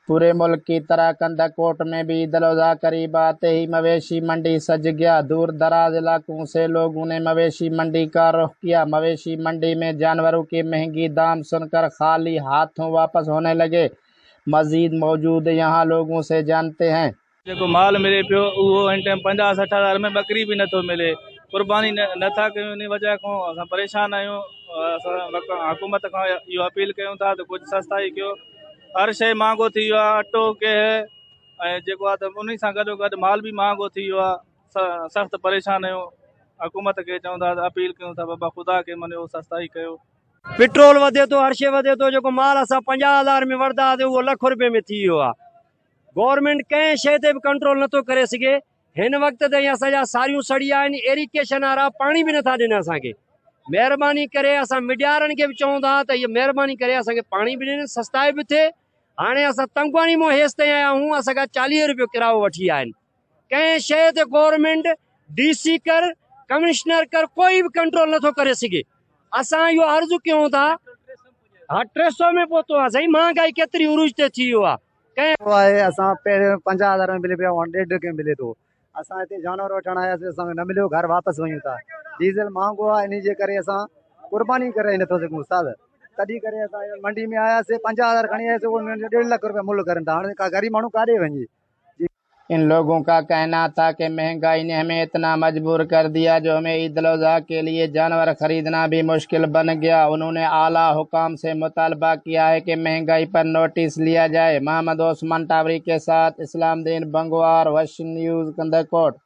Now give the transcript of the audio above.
पूरे मुल्क की तरह कंधकोट में भी ईद उल अजहा करीब आते ही मवेशी मंडी सज गया। दूर दराज इलाकों से लोगों ने मवेशी मंडी का रुख किया। मवेशी मंडी में जानवरों के महंगी दाम सुनकर खाली हाथों वापस होने लगे। मजीद मौजूद यहां लोगों से जानते हैं। जेको माल मिले पियो उहो हिन टाइम पंजाह सठि हज़ार में ॿकरी बि नथो मिले। क़ुर्बानी नथा कयूं, इन वजह खां असां परेशान आहियूं। असां हुकूमत खां इहो अपील कयूं था त कुझु सस्ताई कयो। हर शइ महांगो थी वियो आहे, अटो गेहु ऐं जेको आहे त उन सां गॾो गॾु माल बि महांगो थी वियो आहे। सख़्तु परेशान आहियूं। हुकूमत खे चऊं था त अपील कयूं था, बाबा ख़ुदा खे मञो, सस्ताई कयो। पेट्रोल वधे थो, हर शइ वधे थो। जेको माल असां पंजाह हज़ार में वठंदा हुआसीं उहो लख रुपए में थी वियो आहे। गवर्नमेंट कंहिं शइ ते बि कंट्रोल नथो करे सघे। हिन वक़्त ताईं असांजा सारियूं सड़ी आहिनि, इरीगेशन वारा पाणी बि नथा ॾियनि असांखे। महिरबानी करे असां मीडिया वारनि खे बि चऊं था त इहा महिरबानी करे असांखे पाणी बि ॾियनि, सस्ताई बि थिए। हाणे असां तंगवानी मां हेसि ताईं आया आहियूं, असांखां 40 रुपयो किरायो वठी आया आहिनि। कंहिं शइ ते गवर्नमेंट डी सी कर, कमिश्नर कर, कोई बि कंट्रोल नथो करे सघे। असां इहो अर्ज़ु कयूं था, हा 300 में पहुतो आहे साईं, महांगाई केतिरी उरूज ते थी वियो आहे। कंहिं आहे असां पहिरियों पंजाह हज़ार में मिले पियो, हाणे 1.5 खे मिले थो। असां हिते जानवर वठण आयासीं, असांखे न मिलियो, घर वापसि वञूं था। डीज़ल महांगो आहे, इन जे करे असां क़ुर्बानी करे नथो सघूं उस्ताद। तॾहिं करे असां मंडी में आयासीं, 50 हज़ार खणी आयासीं, उहो 1.5 लख रुपया मुल्ह कनि था। हाणे का ग़रीब माण्हू काॾे वञे? इन लोगों का कहना था कि महंगाई ने हमें इतना मजबूर कर दिया जो हमें ईद उल अजहा के लिए जानवर खरीदना भी मुश्किल बन गया। उन्होंने आला हुकाम से मुतालबा किया है कि महंगाई पर नोटिस लिया जाए। मोहम्मद उस्मान टावरी के साथ इस्लामदीन बंगवार, वश न्यूज़, कंधकोट।